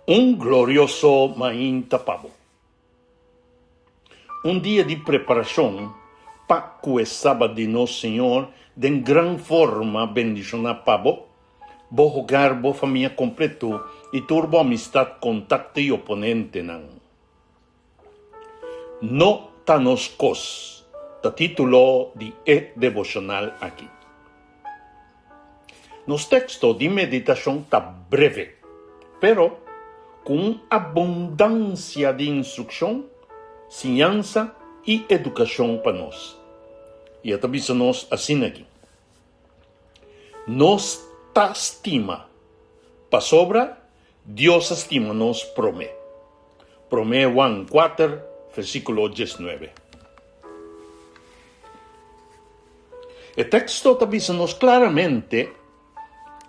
Un glorioso mainta pa bo. Un dia di preparashon pa ku e Sabat di nos Señor den gran forma bendishoná pa bo, bo hogar, bo famia kompleto i tur bo amistat, kontakto i oponentenan. No ta nos kos ta título di e devoshonal aki. Nos teksto di meditashon ta breve, pero ku un abundansia di instrukshon, siñansa i edukashon pa nos. I e ta bisa nos asin'aki, Nos ta stima pasobra Dios a stima nos promé. Promé Juan kuater, versíkulo diesnuebe. E teksto ta bisa nos klaramente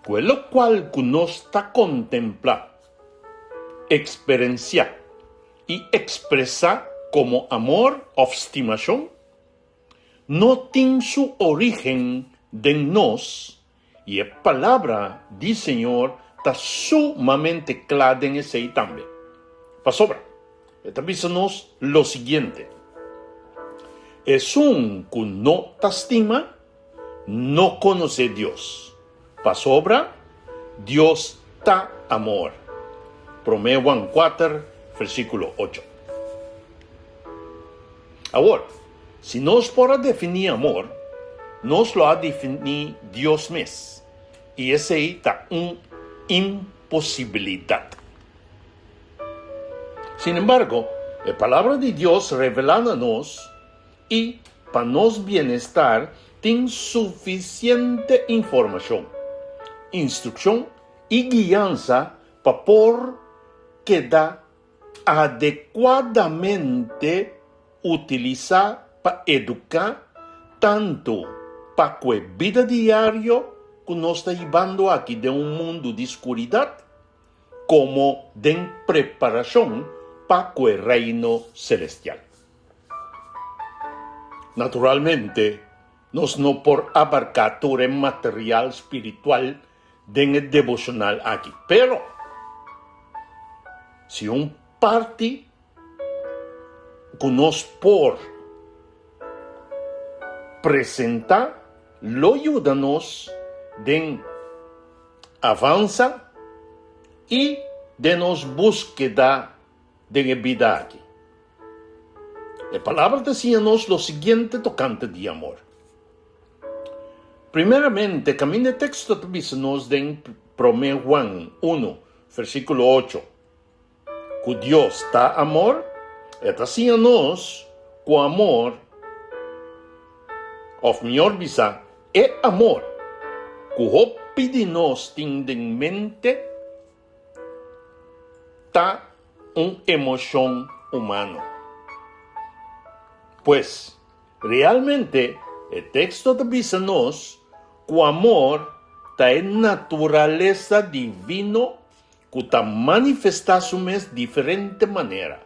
ku e lokual ku nos ta kontemplá, eksperensiá i ekspresá komo amor òf stimashon, no tin su orígen den nos I e palabra di Señor ta sumamente kla den esei tambe. Pasobra, e ta bisa nos lo siguiente, Esun ku no ta stima, no konosé Dios, pasobra Dios ta amor. Promé Juan kuater, versíkulo ocho. Awor, si nos por a definí amor, nos lo a definí Dios mes, i esei ta un imposibilidat. Sin embargo, e Palabra di Dios revelá na nos i pa nos bienestar tin sufisiente informashon, instrukshon i guiansa pa por keda Adekuadamente utilisá pa eduká tantu pa ku e bida diario ku nos ta hibando aki den un mundu di skuridat komo den preparashon pa ku e Reino selestial. Naturalmente, nos no por abarká tur e material spiritual den e deboshonal aki. Pero, si un parti ku nos por presentá lo yuda nos den avansa i den nos búskeda den e bida aki. E Palabra ta siña nos lo siguiente tokante di amor. Primeramente, kaminda e teksto ta bisa nos den Promé Juan unu, versíkulo ocho, ku Dios ta amor, e ta siña nos ku amor, òf mihor bisá, e amor ku hopi di nos tin den mente, ta un emoshon humano. Pues, Realmente, e teksto ta bisa nos ku amor ta e naturalesa divino ku ta manifestá su mes diferente manera.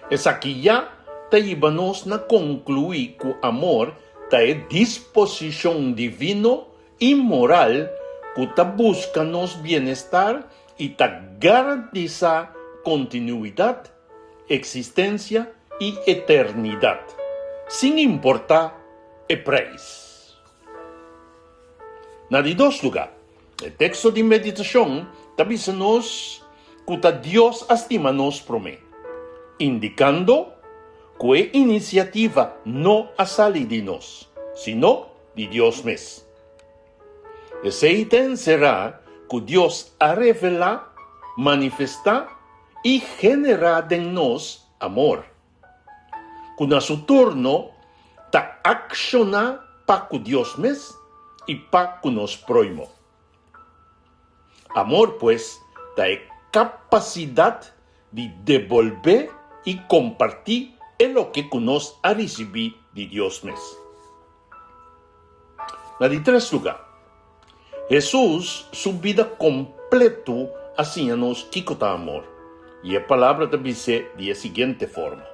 Esaki ya ta hiba nos na konkluí ku amor ta e disposishon divino i moral ku ta buska nos bienestar i ta garantisá kontinuidat eksistensia i eternidat, sin importá e preis. Na di dos lugá, e teksto di meditashon ta bisa nos ku ta Dios a stima nos promé, indikando ku e inisiativa no a sali di nos, sino di Dios mes. Esei ta enserá ku Dios a revelá, manifestá i generá den nos amor, ku na su turno ta akshoná pa ku Dios mes i pa ku nos próhimo. Amor, pues, ta e kapasidat di debolbé i kompartí e loke ku nos a risibí di Dios mes. Na di tres lugá, Hesus su bida kompletu a siña nos kiko ta amor, i e Palabra ta bis'é di e siguiente forma,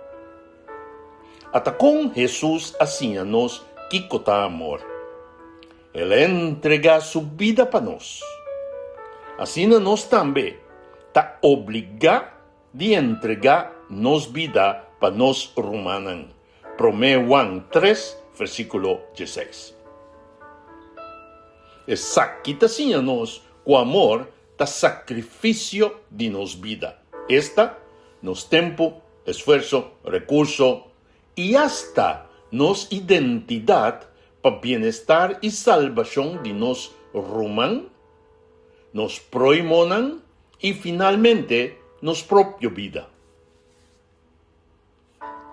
Ata kon Hesus a siña nos kiko ta amor, El a entregá su bida pa nos. Asina nos tambe ta obligá di entregá nos bida pa nos rumannan. Promé Juan tres, versíkulo dieseis. Esaki ta siña nos ku amor ta sakrifisio di nos bida, esta, nos tempu, esfuerso, rekurso i asta nos identidat pa bienestar i salbashon di nos ruman, nos próhimonan i finalmente nos propio bida.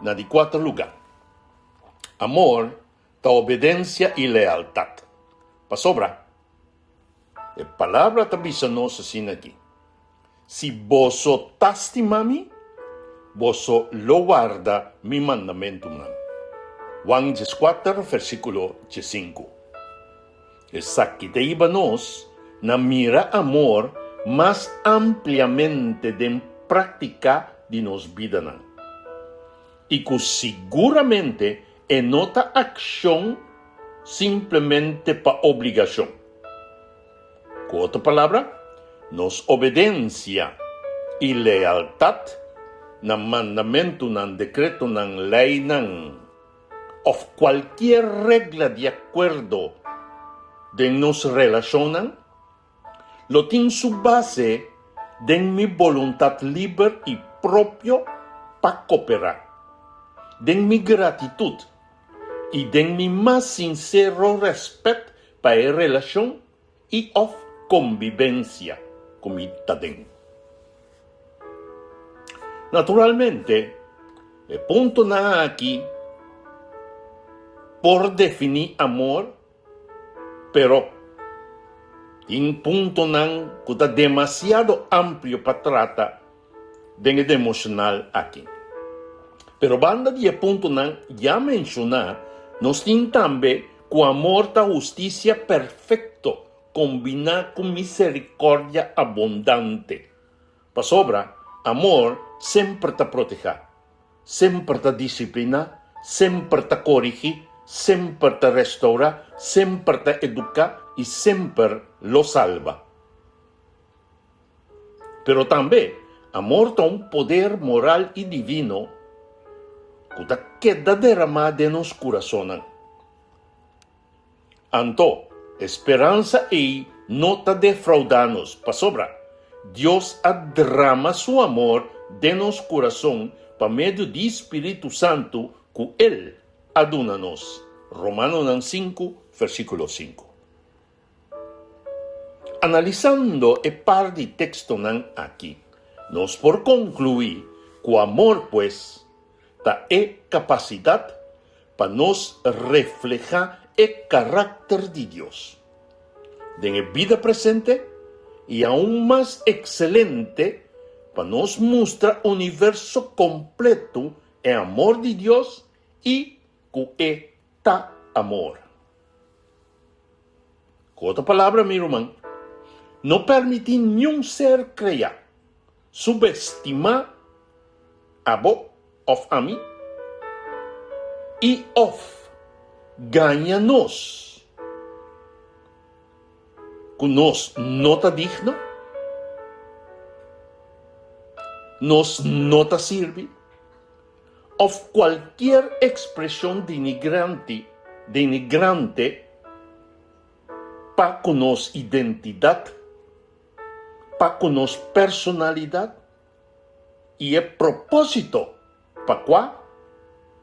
Na di kuater lugá, amor ta obedensia i lealtat. Pasobra, e Palabra ta bisa nos asina aki, Si boso ta stima mi, boso lo warda mi mandamentunan. Juan dieskuater versíkulo diesinku. Esaki ta hiba nos na mira amor mas ampliamente den práktika di nos bidanan, i ku siguramente e no ta akshon simplemente pa obligashon. Ku otro palabra, nos obedensia i lealtat na mandamentunan, dekretonan, leinan, òf kualkier regla di akuerdo den nos relashonnan lo tin su base den mi boluntat liber i propio pa koperá, den mi gratitut i den mi mas sinsero rèspèt pa e relashon i òf kombibensia ku mi ta den. Naturalmente, e puntonan aki por definí amor, pero tin puntonan ku ta demasiado amplio pa trata den e demoshonal aki. Pero banda di e puntonan ya menshoná, nos tin tambe ku amor ta hustisia perfekto kombiná ku miserikòrdia abondante. Pasobra amor semper ta protehá, semper ta disipliná, semper ta korigí, semper ta restourá, semper ta eduká i semper lo salba. Pero tambe amor ta un poder moral i divino ku ta keda deramá den nos kurasonnan. Anto, e speransa ei no ta defraudá nos, pasobra Dios a drama su amor den nos kurason pa medio di spiritu santu ku el a duna nos. Romanonan sinku, versíkulo sinku. Analisando e par di tekstonan aki, nos por konkluí ku amor, pues, ta e kapasidat pa nos reflehá e karakter di Dios den e bida presente i aun mas ekselente pa nos mustra universo kompletu e amor di Dios i ku e ta amor. Ku otro palabra, mi ruman, no permití niun ser kreá subestimá abo òf ami i òf gaña nos ku nos no ta digno, nos no ta sirbi. Of cualkier expresion denigrante denigrante pa cu nos identidad, pa cu nos personalidad y e proposito pa cua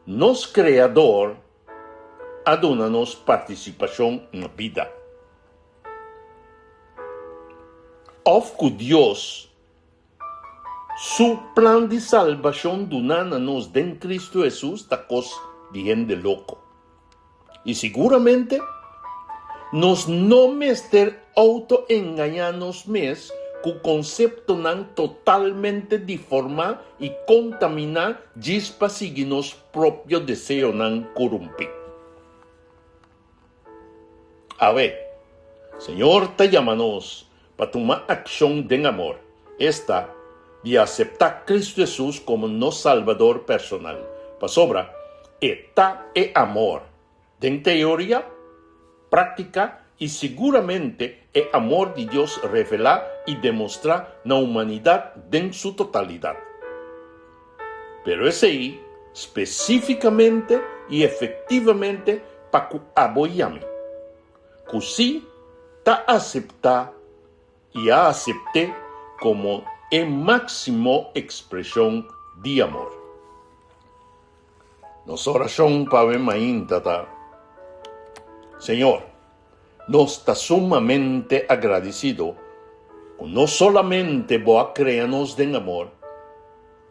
nos Creador a duna nos participacion na bida. Of cu Dios Su plan di salbashon duná na nos den Kristu Hesus ta kos di hende loko. I siguramente nos no mester outo-engañá nos mes ku konseptonan totalmente diformá i kontaminá djis pa sigui nos propio deseonan korumpí. Awe, Señor ta yama nos pa tuma akshon den amor, esta, di aseptá Kristu Hesus komo nos Salbador personal, pasobra E ta e amor, den teoria, práktika. i siguramente e amor di Dios revelá i demostrá na humanidat den su totalidat. Pero esei spesífikamente i efektivamente pa ku abo i ami, ku sí ta aseptá i a asept'é komo e máksimo ekspreshon di amor. Nos orashon pa awe mainta ta, Señor, nos ta sumamente agradesido ku no solamente Bo a krea nos den amor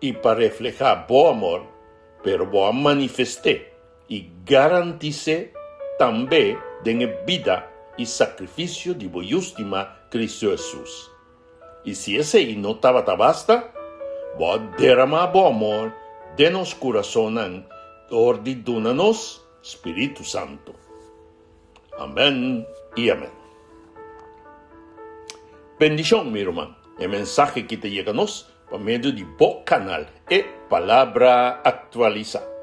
i pa reflehá Bo amor, pero Bo a manifest'é i garantis'é tambe den e bida i sakrifisio di Bo Yu stimá, Kristu Hesus. I si esei no tabata basta, Bo a deramá Bo amor den nos kurasonnan dor di duna nos Spiritu Santu. Amèn i amèn. Bendishon, mi ruman. E mensahe ki ta yega nos pa medio di bo kanal E Palabra Aktualisá.